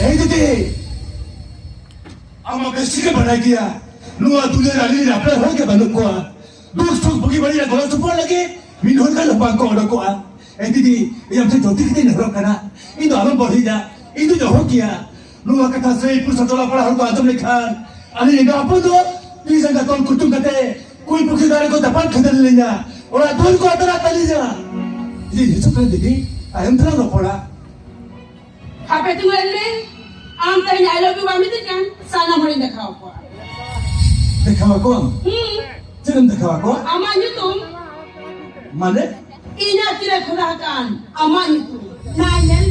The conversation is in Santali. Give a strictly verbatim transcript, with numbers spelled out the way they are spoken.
ᱮᱭ ᱫᱤᱫᱤ, ᱟᱢ ᱢᱟ ᱵᱮᱥ ᱴᱷᱤᱠᱮᱢ ᱵᱟᱰᱟᱭ ᱜᱮᱭᱟ, ᱱᱚᱣᱟ ᱫᱩᱱᱤᱭᱟᱹ ᱨᱮ ᱟᱹᱞᱤᱧ ᱨᱮᱱ ᱟᱯᱱᱟᱨ ᱦᱚᱲ ᱜᱮ ᱵᱟᱹᱱᱩᱜ ᱠᱚᱣᱟ᱾ ᱫᱩᱠ ᱥᱩᱠ ᱵᱩᱜᱤ ᱵᱟᱹᱲᱤᱡ ᱨᱮ ᱜᱚᱲᱚ ᱥᱚᱯᱚᱦᱚᱫ ᱞᱟᱹᱜᱤᱫ ᱢᱤᱫ ᱦᱚᱲ ᱜᱟᱱ ᱦᱚᱸ ᱵᱟᱝ ᱠᱚ ᱚᱰᱚᱠᱚᱜᱼᱟ᱾ ᱮᱭ ᱫᱤᱫᱤ, ᱤᱧ ᱟᱢ ᱴᱷᱮᱱ ᱡᱚᱞᱫᱤ ᱠᱟᱛᱮᱧ ᱱᱮᱦᱚᱨᱚᱜ ᱠᱟᱱᱟ, ᱤᱧ ᱫᱚ ᱟᱞᱚᱢ ᱵᱟᱹᱲᱤᱡᱟ, ᱤᱧ ᱫᱚ ᱫᱚᱦᱚ ᱠᱮᱭᱟ᱾ ᱱᱚᱣᱟ ᱠᱟᱛᱷᱟ ᱥᱟᱹᱭᱯᱩᱨ ᱥᱟᱛᱚᱞᱟ ᱯᱟᱲᱟ ᱦᱚᱲ ᱠᱚ ᱟᱸᱡᱚᱢ ᱞᱮᱠᱷᱟᱱ ᱟᱹᱞᱤᱧ ᱮᱸᱜᱟ ᱦᱚᱯᱚᱱ ᱫᱚ ᱛᱤ ᱡᱟᱸᱜᱟ ᱛᱚᱞ ᱠᱩᱴᱩᱢ ᱠᱟᱛᱮ ᱠᱩᱭ ᱯᱩᱠᱷᱨᱤ ᱫᱟᱨᱮ ᱠᱚ ᱫᱟᱯᱟᱞ ᱠᱷᱟᱹᱫᱟᱹᱨ ᱞᱤᱧᱟ, ᱚᱲᱟᱜ ᱫᱩᱣᱟᱹᱨ ᱠᱚ ᱟᱛᱟᱨ ᱟᱛᱟᱨ ᱞᱤᱧᱟ᱾ ᱫᱤᱫᱤ, ᱦᱤᱡᱩᱜ ᱢᱮ ᱫᱤᱫᱤ, ᱛᱟᱭᱚᱢ ᱛᱮᱞᱟᱝ ᱨᱚᱯᱚᱲᱟ᱾ ᱦᱟᱯᱮ ᱛᱤᱸᱜᱩ ᱮᱱ ᱢᱮ, ᱟᱢ ᱛᱮᱦᱮᱧ I love you ᱵᱟᱢ ᱢᱮᱛᱟᱹᱧ ᱠᱟᱱ, ᱥᱟᱱᱟᱢ ᱦᱚᱲᱤᱧ ᱫᱮᱠᱷᱟᱣ ᱟᱠᱚᱣᱟ᱾ ᱫᱮᱠᱷᱟᱣ ᱟᱠᱚᱣᱟᱢ? ᱦᱩᱸ᱾ ᱪᱮᱫ ᱮᱢ ᱫᱮᱠᱷᱟᱣ ᱟᱠᱚᱣᱟ? ᱟᱢᱟᱜ ᱧᱩᱛᱩᱢ᱾ ᱢᱟᱱᱮ? ᱤᱧᱟᱜ ᱛᱤᱨᱮ ᱠᱷᱚᱫᱟ ᱟᱠᱟᱱ ᱟᱢᱟᱜ ᱧᱩᱛᱩᱢ᱾ ᱱᱟ ᱧᱮᱞ